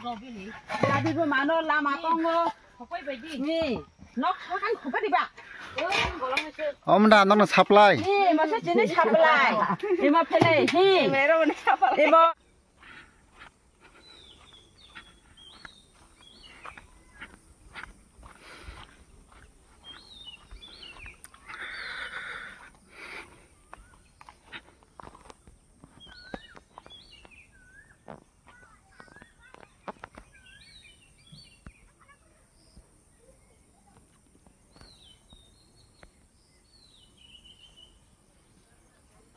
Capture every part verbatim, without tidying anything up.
Jadi bo mano lama tongo. Ni. Nok sakan khupadi ba. Omda nono supply. Ni, masa chini supply. Ima phele, hi. Ima.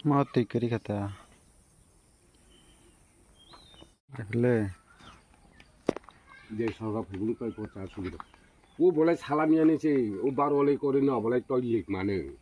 Ma twi kwrwi kha ta. Dakle. Je sorga phugulu kai ko cha sugiro. O bolai salami ani se, o baro le kori no bolai toilet mane.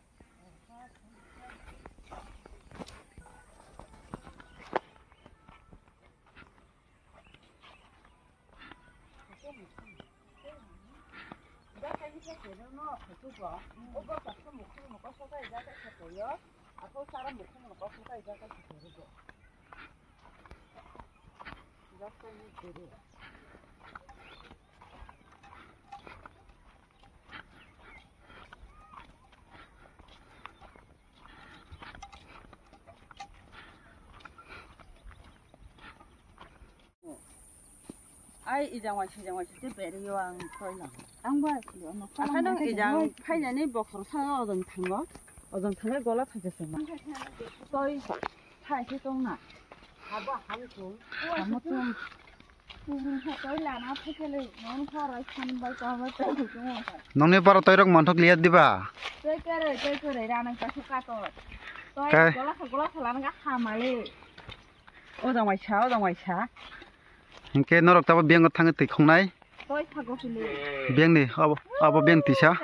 Ai ijang waisa ijang waisa te beri yo ang toila. Ang ba. Akhano ijang phainani bokhorok sa ojong thango. Ojong thangwi gola thaisa se ma. Toi thai se tong na. Haba hang tung. Hamo tung. Toi lana phaikale non pharai khan bai ta bai ta tung. Nongni paro toirok manthok liya diba? Toi kere toi kere ranang ta suka to. Toi gola sa gola sa lana ka hamale. Ojong waisa ojong waisa. Hinkhe norok tabo biyang thangwi twi khongnai. Toi thago sili. Biyangni abo, abo biyang tisa.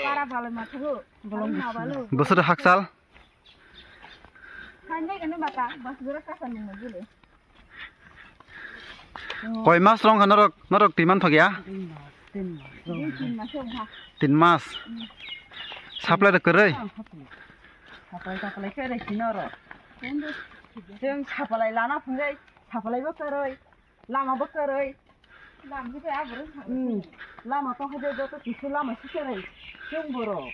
Para balai mathago. Bolong. Bosor haksal. Khanjai kene bata, bas gura kasa nung gule. Koi mas rong kha norok, norok twi man thok ya? Tin mas, tin mas rong kha. Tin mas. Supply da kwrwi? Supply, supply kwrwi si norok. Jeng supply lana phungai, supply bo kwrwi. Lama bo kwrwi. Lama bo kwrwi. Hmm. Lama tongkha de joto kisu lama siserai. Chwng borok.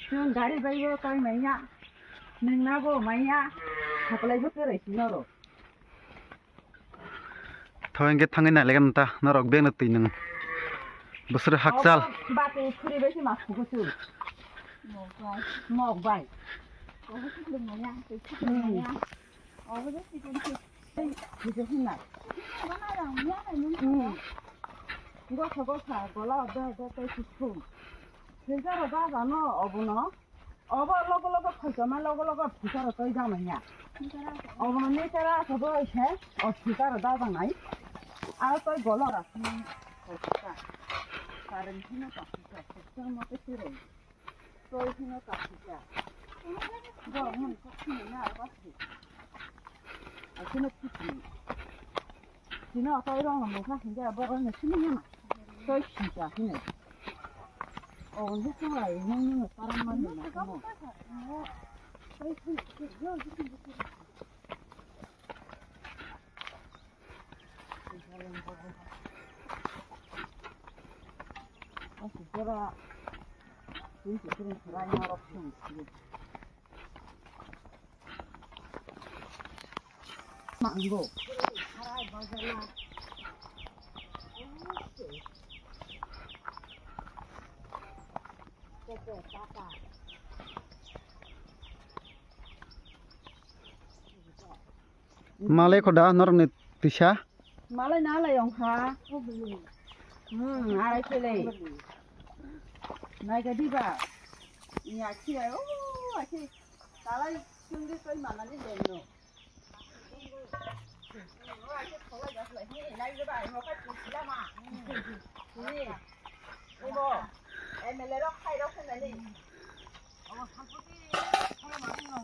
Chwng gari bai bo twi manya. Nwngna bo manya. Supply bo kwrwi si norok. Tho hingke thangwi nailaikha ta norok beng twi nwng. Bosor hakchal. Obo bati khuri bai se ma khugo chwng. Nok bai. Nok bai. Obo se khulum manya. Hmm. Obo je sikon se. Bujok hinna. Hmm. Gotha gotha gola da da tai sithum. Filter da da no obono. Obo logo logo phaikama logo logo filter toi jamanya. Obono nechara sobo ise o filter da janai. Aro toi gola ra. Current hino ta filter, filter mo te siro. Toi hino kaphika. Borok mani kok sini na arba se. Asino phuti. Sino toi rong mukha hinja borok ni sini na. Toi sita hino. O ni sini ai nang ni param mani na. Toi sini yo sini. Mango. Malai khoda norokni tisa. Malai na lai ong ha. Hmm, arai khelai. Nai ga diba. Ni achi ai, o achi. Talai sungdi koi manani lengno.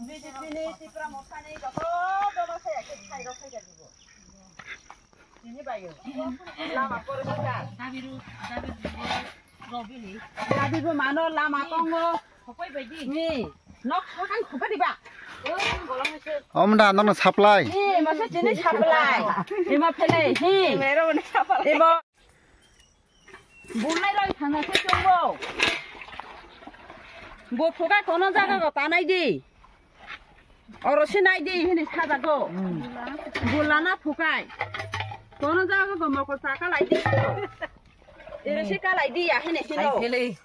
B J P ni Tipra Motha ni joto dono se khe khai rok khai jani bo. Tini bayo. Lama por bata. Jadi bo mano lama tongo. Ni. Nok sakan khupadi ba. Omda nono supply. Hi, masa chini supply. Ima pele, hi. Ima. Bulai lai thangna se chungbo. Bo phukai kono jaga go tanai di. Oro se nai di hini sajago. Bulana phukai. Kono jaga go mokol ta kalai di. Ere se kalai di ya hini hino.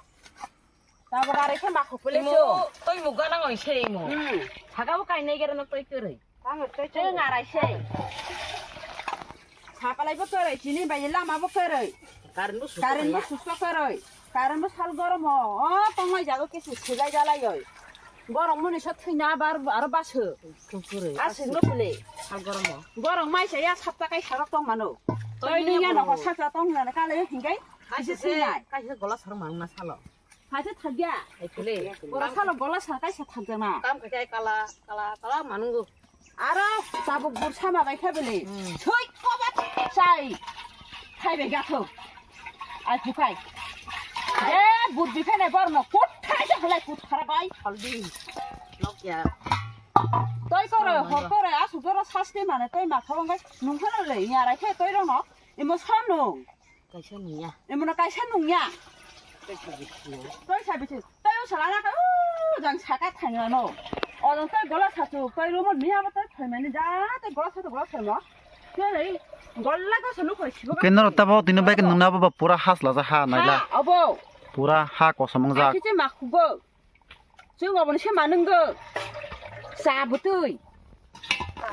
Tabuk ari khe ma khupule cho. Toi mu gana ngoi se imo. Hmm. Thaka bo kainai gere no toi kwrwi. Tang toi cho ngarai se. Sapalai bo kwrwi, chini bai lama bo kwrwi. Current bo susto kwrwi. Current bo sal goromo. O tongnai jago kisu silai jalai oi. Borok muni sa thwina bar aro basu. Kwrwi. Asik no pule. Sal goromo. Borok mai sa ya sapta kai sarok tong mano. Toi nung ya no ko satra tong na kale hingai. Kaisa se, kaisa gola sarok mang na salo. Haise thakya. Ekle. Ora salo gola sa kaisa thakjana. Kam khe kala, kala, kala manungo. Aro tabuk bursa ma bai khe bele. Hmm. Thoi koba sai. Khai bai gatho. Ai phukai. E bur biphene borno kut khai se bulai kut khara bai. Haldi. Nokya. Toi kore, hor kore, asu doro sasti mane toi ma khawang bai. Nung khana le ya rai khe toi rono. Imo sanu. Kaisa nungya. Emono kaisa nungya. Kaisa bisingo. Toi sa bisingo. Toi o sala na ka, o jang saka thangrano. O jang toi gola sachu, toi romo miya ba toi phaimani ja, toi gola sachu gola sachu. Toi gola go sanu khoi sibo. Kenaro tabo tino bai nungna ba pura has la ja ha naila. Ha, abo. Pura ha kosom jak. Kichi makhugo. Chwng obono se manwng go. Cha bwtwi.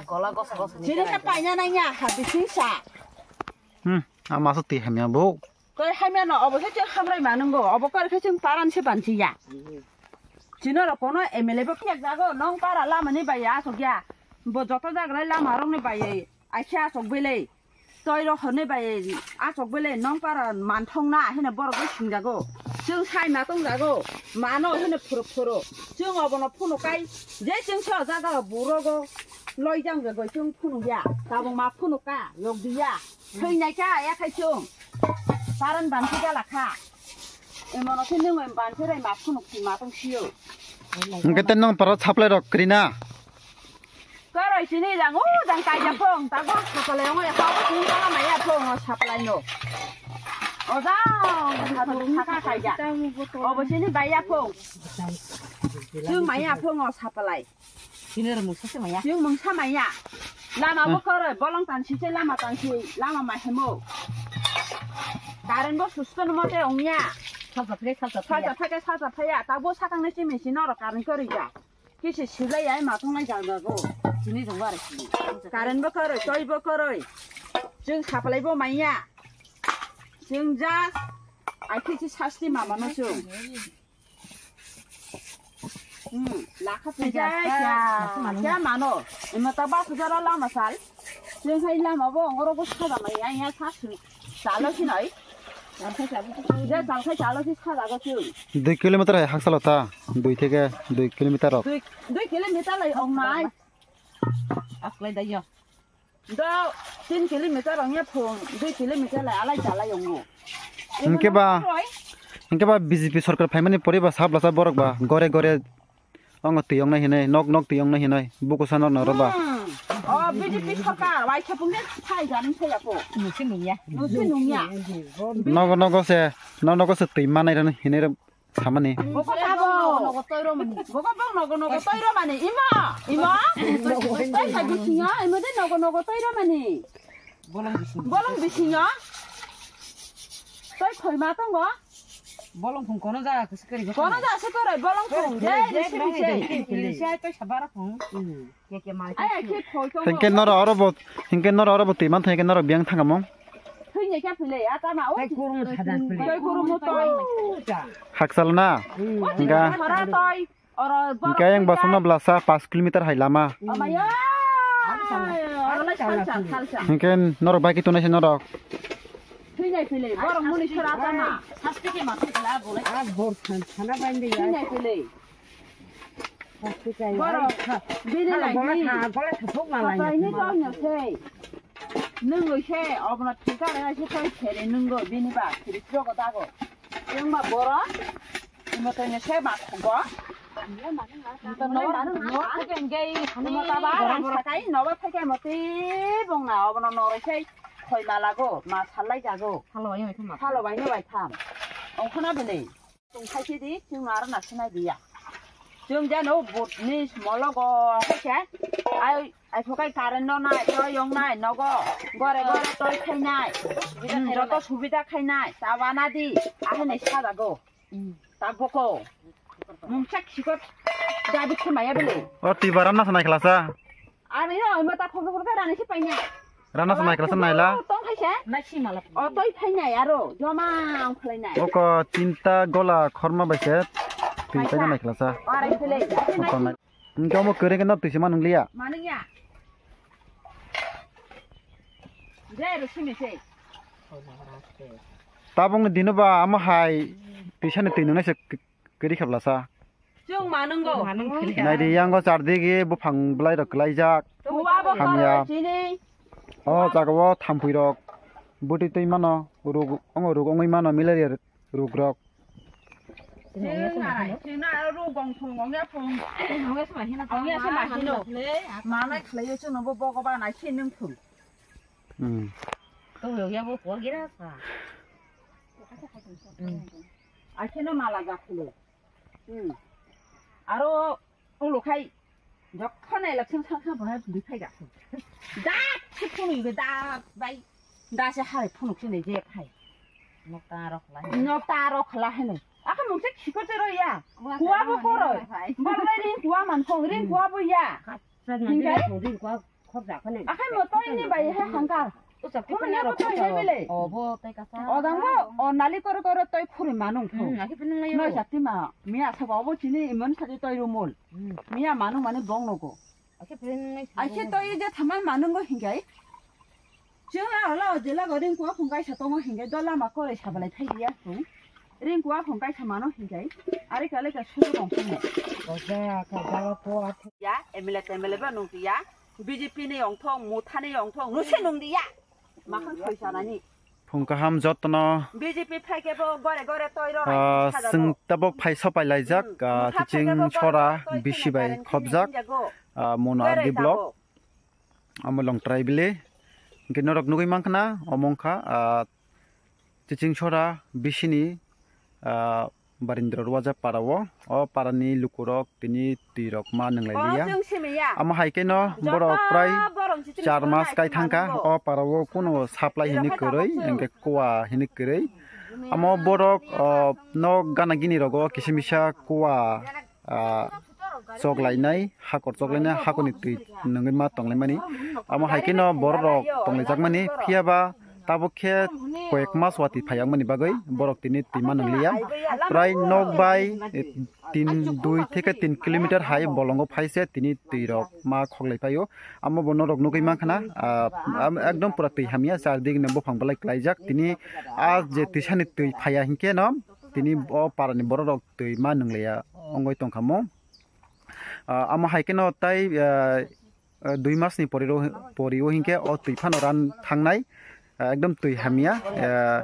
Gola gosa gosa ni. Sini ka paina nanya ha bising sa. Hmm, ama so ti hamya bo. Koi hamya no obo se chwng hamrai manwng go. Obo kar khe chwng paran se bansi ya. Chino ro kono M L A bo kiyak jago nong para lama ni bai ya asok ya. Bo joto jagra lama rong ni bai ai khe asok belai. Toi rok hwnwi bai achuk bele nong para manthok na hwnwi borok bai singjago. Chwng sai ma tongjago, mano hwnwi phuru phuru. Chwng obono phunuk kai, je chwng se o jaga o burogo loi jang jago chwng phunuk ya. Tabuk ma phunuk ka, yok di ya. Thwinai ka, ya khai chwng. Paran ban khe gala kha. Emono khe nwng em ban khe rai ma phunuk si ma tong sio. Hwnkhe te nong para supply rok kwrwi na? Kwrwi sini jang, o jang kaija phung, ta gor sakale ongoi, ha o sini kala maya phung, o supply no. O jang, ha tu thaka kaija. Obo sini baya phung. Chwng maya phung, o supply. Sini rw mungsa se maya. Chwng mungsa maya. Lama bo kwrwi, bolong tansi se lama tansi, lama mahemo. Current bo susto no mote ongya. Salsa phai, salsa phai. Salsa phai, salsa phai, ta bo sakang ne chimi sini oro current kwrwi ja. Kisi silai ai ma tongnai jang jago. Sini jong bare sini. Current bo kwrwi, toi bo kwrwi. Chwng supply bo manya. Chwng ja ai kisi sasti mama no chwng. Hmm, lakha phaijak, phaijak, kya, kya mano. Kya mano. Imo ta bus jora lama sal. Chwng hai lama bo ongoro bo sada mai ya, ya sa su. Salo si noi. Salsa sabu tu. Je salsa salo si sada go chwng. Dui kilometer hai haksalo ta. Dui theke dui kilometer rok. Dui, dui kilometer lai ong nai. Aklai da yo. Do tin kilometer ong ya phung, dui kilometer lai alai jalai ongo. Hingke ba, hingke ba B J P sorkar phaimani pore ba sap lasa borok ba gore gore ongo twi ongnai hinai, nok nok twi ongnai hinai, bukusa nok nok ba. Hmm. O B J P sorkar, wai khapung de phai jani saya ko. Musi nungya. Musi nungya. Nogo nogo se, nogo nogo se twi manai rani hinai. Samani. Boko tabo. Nogo nogo toiro mani. Boko bok nogo nogo toiro mani. Imo, imo. Toi sa bisingo, imo de nogo nogo toiro mani. Bolong bisingo. Bolong bisingo. Toi khoi ma tongo. Bolong phung kono jaga khe se kari. Kono jaga se kari bolong phung. Je, je, je, je, je. Toi sabara phung. Hingke noro oro bo, hingke noro oro bo twi mantha hingke noro biyang thangamo. Thwini khe phile, a tama o. Tei kurumu sadan phile. Tei kurumu toi. Hakchal na. Hmm. Hingka. Thora toi. Oro borok hingke yang toi basono ta. Blasa pas kilometer hai lama. Amaya. Oro lai salsa, salsa. Hingke noro bai kitu naise noro. Thwini phile, borok muni sora tama. Sasti ke matu kala bolai. A bor than, thana bai ndi ya. Thwini phile. Borok, bini lagi. Hapai ni tong no se. Nwng oi se, obono thika le se toi sere nwngo, bini ba, siri rogo dago. Nwng ma borok, imo toi no se ma khugo. Sakai nobar phaikai motwi bongna obono noroi sai khoi malago ma sallai jago. Salo bai no bai tham. Ongkhona bini. Tong khai di, chwng aro na sinai diya. Chwng jano bot ni mologo hai khe. Ai, ai phokai current no nai, toyong nai, nogo. Gore gore toi khainai. Joto subida khainai. Ta wana di. Ahai nai sajago. Taboko. Mungsa khikot. Dabi khumaya bele. O twi baram na sanai khlasa. Ani no, ima ta khobor khobor rani si paina. Rana sanai khlasa naila. Tong khaisa. Nai si mala. O toi phainai aro. Joma ang khlainai. Oko tinta gola khorma bai se. Twi paina nai khlasa. Arai khele. Oko nai. Nka mo kere kena twi se manung liya. Manung ya. Jai ro simi se. Tabung ni dino ba amo hai twi sani twi nungnai se. Kiri khablasa. Chwng manungo. Naidi yango chardigi buphang bwlai rok kwlaijak. Hamya. O jaga o thampui rok. Bwtwi twi mano. Rug, ongo rug ongwi mano malaria rug rok. Chwng arai, chwng na rug ong thung, ong ya thung. Ong ya sama hino. Ong ya sama hino. Manai khlaiyo chwngno bo bogo ba nai si nung thung. Hmm. Tong ya bo ko gira sa. Hmm. Akheno mala jakhlo. Hmm. Aro ulo khai jokhon election sang sang bana dui khai ga. Da se phunu ibe da bai. Da se hai phunu kene je khai. Nok ta rok la. Nok ta rok la hene. Aka mungse khiko te ro ya. Kuwa bo koro. Bal bai ring kuwa man khong ring kuwa bo ya. Sa na Hingai? Ring kuwa. Akhai mo toi ni bai he hangka. Khumni bo toi he bele. Obo tai kasa. Odang bo o nali koro koro toi phuri manung tho. Hmm, akhe phunung layo. Noi jati ma mi asa bo obo chini imon sadi toi rumul. Hmm. Miya manung mani bong nogo. Akhe phunung lai. Akhe toi je thaman manung go hingai. Chwla olo jela go ring kuwa phung kaisa tongo hingai dola ma kore sabalai thai ya phung. Ring kuwa phung kaisa mano hingai. Ari kale ka suru tong phung. Oja ka jala po. Ya, M L A te M L A ba nung ya. B J P ni ongthong, Motha ni ongthong, nusi nung diya. Makhang soi sanani. Phung kaham jotono. B J P phai khe bo gore gore toi ro ah, rai sajago. Chwng tabok phai sopai laijak, hmm, ah, Motha phai khe bo Chiching gore gore Sora toi bisi bai khobjak, hinjago. Ah, Mono Gore R D block. Jago. Amo Longtrai bile. Hingke norok nugui mankha na, omo wngkha, ah, Chiching Sora bisini, ah, Barindra Ruwaja para o, o para ni lukurok tini twi rok ma nwnglai liya. Amo hai khe no borok prai char mas kai thangkha, o para o kuno supply hini kwrwi, hingke kuwa hini kwrwi. Amo borok, ah, nok gana gini rogo kisa misa kuwa, ah, choklainai, hakor choklainai, hakorni twi nungwi ma tonglaimani. Amo hai kheno borok rok tonglaijak mani, phiya ba tabuk khe koyek mas watwi phai yangmani bagwi borok tini twi ma nungliya. Prai nok bai, eh, tin, dui theke tin kilometer hai bolongo phai se tini twi rok ma khoklai phaio. Amo bo norok nugwi mankha na, ah, am-, ekdom pura twi hamya, char dik no buphang belai klaijak. Tini ah je twisani twi phaiya hinkhe no, tini o parani borok rok twi ma nungliya wngwi tongkha mo. Ah, amo hai kheno tai, ah, ah, dui masni pori ro-, pori o hinkhe o twi phano ran thangnai. Ah, ekdom twi hamya, ah,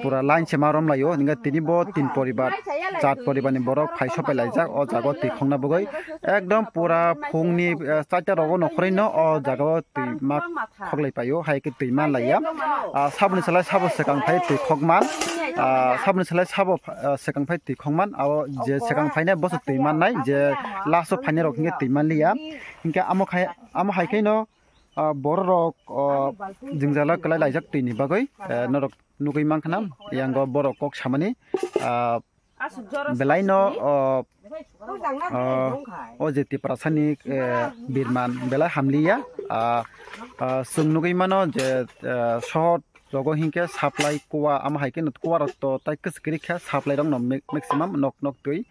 pura line se ma romlaio. Hinkhe tini bo tin poribar, char poribarni borok phai sopai laijak o jaga o twi khongna bagwi. Ekdom pura phungni, ah, chaita rogo nokhorwi no o jaga o twi ma khoklai paio, hai khe twi man laiya. Ah, saboni salai sabo swkang phai twi khokman. Ah, saboni salai sabo, ah, swkang phai twi khokman. Abo je swkang phainai boso twi mannai, je last o phainai rok hinkhe twi man liya. Hinkhe amo khai, amo hai khe no, ah, borok rok, ah, jwngjala kwlai laijak twi ni bagwi, eh, norok nugwi mankha na, yango borok kok samani, ah, belai no, o, o, o je Tiprasani, eh, birman belai hamliya, ah, ah, chwng nugwi mano je, eh, sohor rogo hinkhe supply kuwa, amo hai khe no kuwa rok to tai kwchwk kwrwi khe supply rok no ma-, maximum nok nok twi.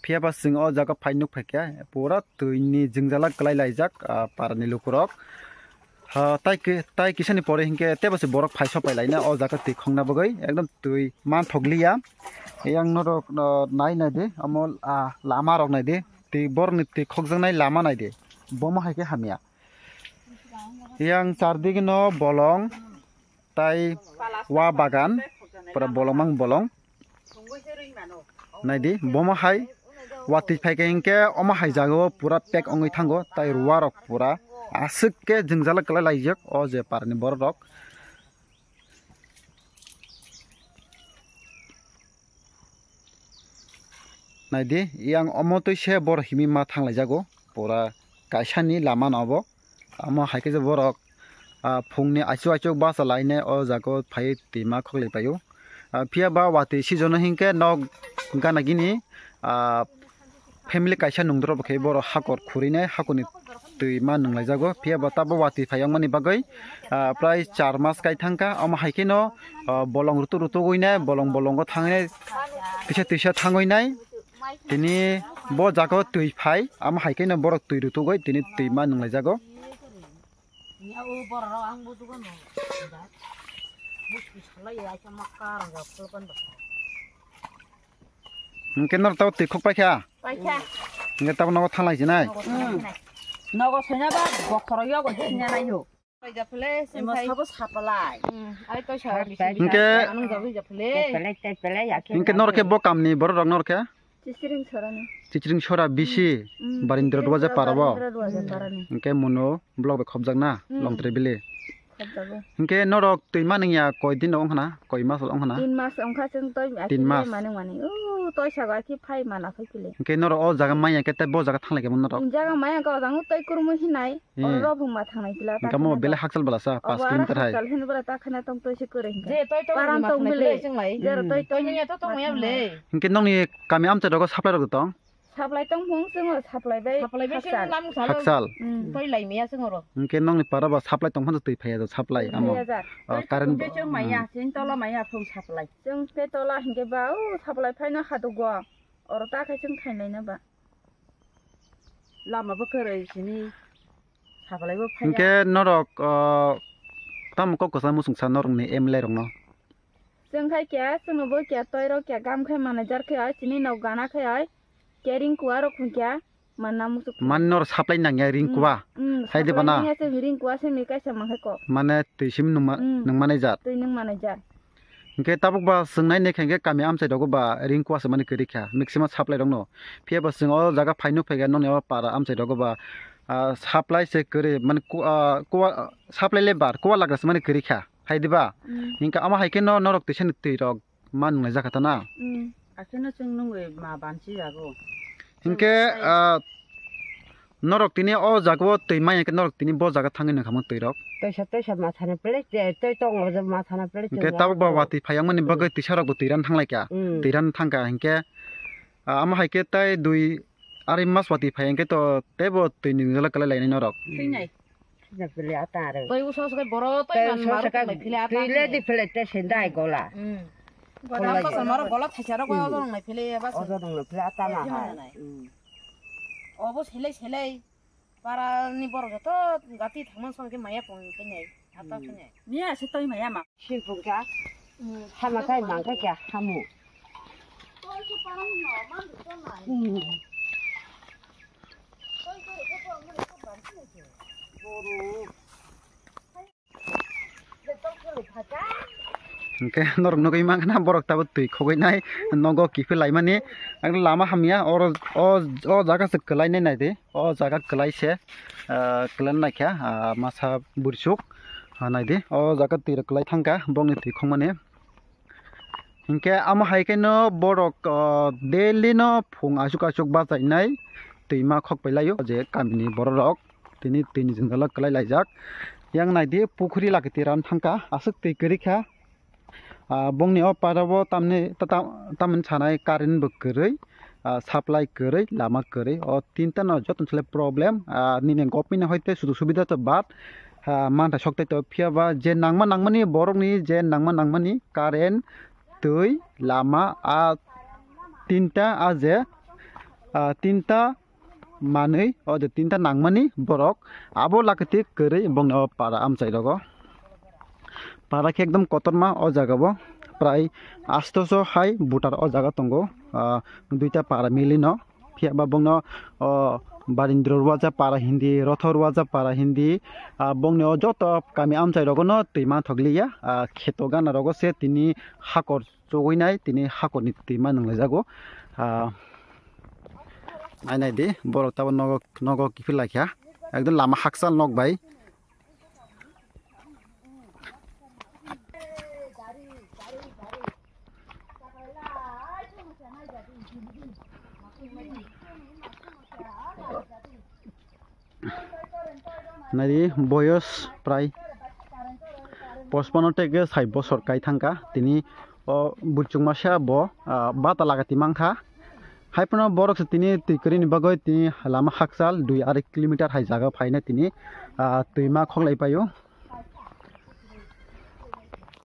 Phiya ba chwng o jaga phai nuk phai khe pura twi ni jwngjala kwlai laijak, ah, para ni lukurok. Ha, tai ki-, tai kisani pore hinkhe tebo se borok phai sopai laina o jaga twi khongna bagwi ekdom twi manthok liya. Yang norok, ah, nai nai di, amo, ah, lama rok nai di, twi borok ni twi khokjaknai lama nai di, bomo hai khe hamya. Yang char dik no bolong tai wa bagan, pura bolong mang bolong. Nai di, bomo hai Watwi phaikha hinkhe omo hai jagao pura pek wngwi thango, tai ruarok pura aswk khe jwngjal kwlai laijak o je parani bororok. Naidi, yang omo twi se bor himwi ma thanglaijago, pura kaisani lama no obo. Omo hai khe je borok, ah, phungni aichuk aichuk basa lainai o jaga o phaiwi twima khoklai paio. Ah, phiya ba watwi season o hinkhe nok gana gini, ah, family kaisa nungdoro bo khe borok hakor khurwi nai, hakorni twima nwnglaijago. Phiya ba tabuk watwi phai wngmani bagwi, ah, prai char mas kai thangkha. Omo hai kheno, ah, bolong rutuk rutuk wi nai, bolong bolongo thangwi nai, twisa twisa thangwi nai. Tini bo jaga o twi phai, omo hai kheno borok twi rutuk wi tini twima nwnglaijago. Nya o borok rok ang bo dugan no. Musti salai ya sa makka rang ya pulkan ba. Hingke nor tau twi khok paikha. Paikha. Hingke tabo nogo thalai sinai. Nogo sanya ba bokhoro yogo sinya nai ho. Paija phele. Ema sabo sapalai. Ai to sa bisi. Hingke. Anu jabi ja phele. Hingke nor khe bo kamni borok rok nor khe. Chichiring Sorani. Chichiring Sora bisi. Barindra Duaja para bo. Barindra Duaja parani. Hingke muno block bai khobjak na Longtrai bili. Khobjago. Hingke norok twi manwng ya koi din wng khna, koi mas wng khna. Tin mas wngkha chwng toi. Tin mas. Manwng mani. O toi sago aki phai mana phai kile. Hingke norok o jaga maya khe tei bo jaga thanglai khe norok. Jaga maya ko jang toi kurmo hinai. Oro buma thangnai pila. Hingke mo bele hakchal bala sa, pas kilometer hai. Hakchal hin bala ta khana tong toi se kore hingke. Je toi tong. Parang tong bele. Jero toi tong. Toi niya to tong ya bele. Hingke nongni kami amchai rogo supply rok tong. Supply tong phung chwng o supply bai. Supply bai hakchal. Hakchal. Toi lai meya chwng oro. Hingke nongni para ba supply tong phano twi phaiya supply amo. Current. Chwng maya chwng tola maya phung supply. Chwng te tola hingke ba o supply phaino hadugo. Oro ta khai chwng khainai na ba. Lama bo kwrwi sini. Sabalai bo phai. Hingke norok, ah, tamo kok kwsa muchungsa norokni M L A rokno? Chwng khai kya, chwngno bo kya toirok kya gam khai manager khai ai, chini nok gana khai ai, kya ring kuarok hwn kya manna muchuk. Man nor supply nangya ring kua? Hai de bana? Ring kua se mi kaisa mang khai kok. Mane twi sim nung ma-, nung manai jat? Twi nung manai jat. Hingke tabuk ba chwng nai nai khe hingke kami amchai rogo ba ring kua se mani kwrwi kha maximum supply rok no. Phiya ba chwng o jaga phai nuk phai kha nongni o para amchai rogo ba, ah, supply se kwrwi mani ku-, ah, kua, supply le bar kua lagra se mani kwrwi kha hai diba? Hingke ama hai khe no norok twi sani twi rok ma nung lai jak kha ta na? Akheno chwng nungwi ma banchi jago. Hingke, ah, norok tini o jaga o twi manya khe norok tini bo jaga thangwi nung kha mo twi rok. Toisa toisa ma thana pele, tei tongo je ma thana pele. Hingke tabuk ba watwi phai wngmani bagwi twisa rok bo twi ran thanglai kha. Twi ran thang kha hingke, ah, amo hai khe tei dui arai mas watwi phai hingke to tei bo twi nung jala kwlai lainai norok. Thwinai. Thwina pele ata aro. Tei uso se boro tei man maro tei mai phile ata. Twi le di phele te sendai gola. Gola basa maro gola thaisa rok bai ojo nang mai phile basa. Ojo nang mai phile ata na hai. Obo selai selai para ni borok joto gati thangma song khe maya pong khe nai ata khe nai. Miya se toi maya ma. Silpung kha. Hama kai mang kai kha hamu. Hingke norok nugui mankha na borok tabuk twi khogwi nai nogo kiphil laimani. Ang lama hamya oro o, o jaga se kwlai nai naidi. O jaga kwlai se, ah, kwlai naikha, ah, masa bursuk, ah, naidi. O jaga twi rok kwlai thangkha bokni twi khongmani. Hinkhe amo hai khe no borok, ah, daily no phung aswk aswk bachainai twi ma khok pai laio je kamini borok rok tini twi ni jwngjalo kwlai laijak. Yang naidi pukhri laki twi ran thangkha aswk twi kwrwi kha. Ah, bongni o para o tamni, ta-, ta-, tamni sanai current bo kwrwi, ah, supply kwrwi, lama kwrwi. O tinta no joto ni sle problem. Ah, nini government ni hoite sujuk subida to bad, ah, manthai sok tai to. Phiya ba je nangma nangmani borok ni je nangma nangmani current, twi, lama, ah, tinta, ah, je, ah, tinta manwi o je tinta nangmani borok abo lakati kwrwi bongni o para amchai rogo. Para khe ekdom kotorma o jaga bo prai astoso hai voter o jaga tongo, ah, duita para milino. Phiya ba bongno o Barindra Ruwaja para hindi, Rotho Ruwaja para hindi, ah, bongni o joto kami amchai rogo no twi manthok liya, ah, kheto gana rogo se tini hakor chugui nai tini hakorni twima nwnglaijago. Ah, Nai nai di, borok tabo nogo, nogo kiphil laikha. Ekdom lama hakchal nok bai. Nai di, boyos prai pochpanno theke sai bosor kai thangkha. Tini o buchung masa bo, ah, bata lagati mankha. Hai phano borok se tini twi kwrwini bagwi tini lama hakchal dui arai kilometer hai jaga phaina tini, ah, twima khoklai paio.